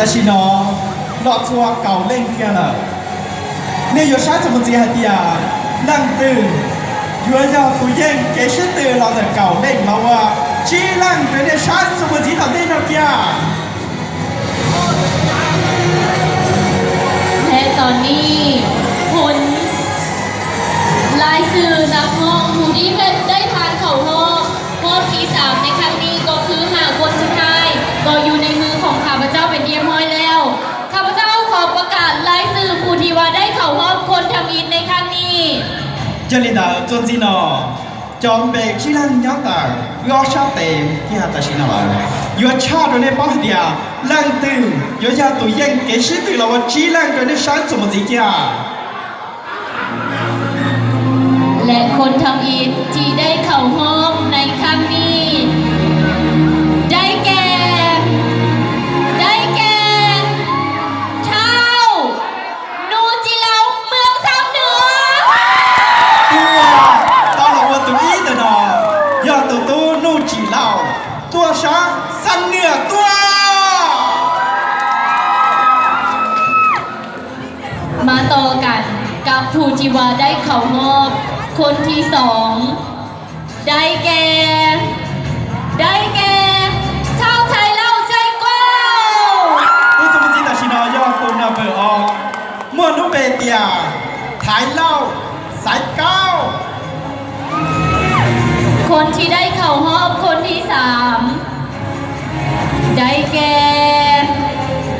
Tam sim no los txhua kaum leej kiag lawm. Nej yuav saib txuas mus ntxiv hais tias leej twg yuav yog tus yeej kev sib tw los ntawm kaum leej los ua tsib leej, rau nej saib txuas mus ntxiv tom ntej no kiag. และตอนนี้ผล รายชื่อนักร้องผู้ที่ได้ผ่านเข้ารอบ รอบที่สามในครั้งนี้ก็คือห้าคนสุดท้าย ก็อยู่ในมือของข้าพเจ้าเป็นที่เรียบร้อยแล้ว ข้าพเจ้าขอประกาศรายชื่อผู้ที่ว่าได้เข้ารอบคนทำอิฐในครั้งนี้ Yog li ntawd txuas ntxiv no, cov npe tsib leeg nyob ntawm wb ob sab tes kiag tam sim no lawm, yuav tshaj rau nej paub hais tias leej twg yuav yog tus yeej kev sib tw los ua tsib leej, rau nej saib txuas mus ntxiv kiag. และคนทำอิฐที่ได้เข้ารอบในครั้งนี้ ได้แก่ ได้แก่ เฒ่า หนูจิเหลา เมืองซำเหนือ Tus uas tau los ua tus ib ntawm no yog tus tub Nuj Tsim Lauj, tuaj sab Xam Nwj tuaj. มาต่อกันกับผู้ที่ว่าได้เข้ารอบคนที่สอง ได้แก่ ได้แก่ เฒ่าไทยเล่าใจกว้าง Tus txuas mus ntxiv tam sim no yog tus npawb ob, muaj lub npe tias Thaiv Lauj Xaiv Kaub. คนที่ได้เข้ารอบคนที่สาม ได้แก่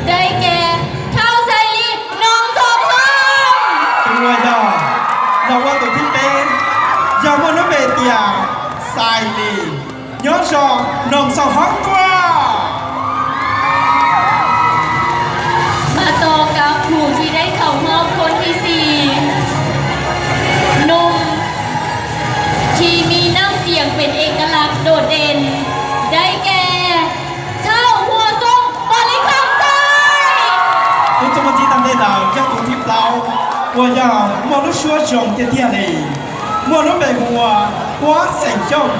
ได้แก่ เฒ่าไซรี หนองสองห้อง Tus uas yog los ua tus thib peb, yog muaj lub npe tias Xais Lis, nyob zos Noog Xaus Hoob tuaj. มาต่อกับผู้ที่ได้เข้ารอบคนที่สี่ หนุ่มที่มีน้ำเสียงเป็นเอกลักษณ์โดดเด่น ได้แก่ เฒ่า หัวส้ม บริคำไซ Tus txuas mus ntxiv tom ntej ntawd yog tus thib plaub, uas yog muaj lub suab zoo tiag tiag li, muaj lub npe hu ua Huab Xeem Xyooj,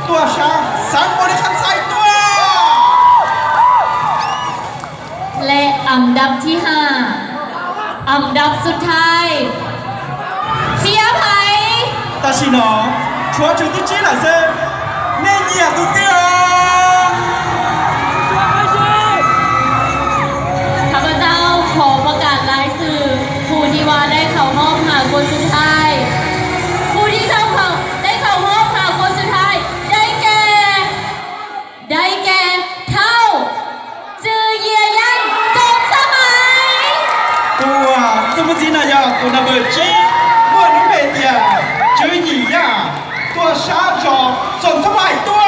tuaj sab xeev Pov Lis Kham Xais tuaj. และอันดับที่ห้า อันดับสุดท้าย เชียร์ไผ Tam sim no tshuav tus thib tsib lawm xwb, nej nyiam tus twg? ข้าพเจ้าขอประกาศรายชื่อผู้ที่ว่าได้เข้ารอบห้าคนสุดท้าย ผู้ที่เข้าได้เข้ารอบห้าคนสุดท้าย ได้แก่ ได้แก่ เฒ่า จือเยียยัน สมสมัย Tus uas txuas mus ntxiv no yog tus npawb tsib, muaj lub npe tias Tswv Yim Yaj, tuaj sab zos Xoom Xab Vais tuaj.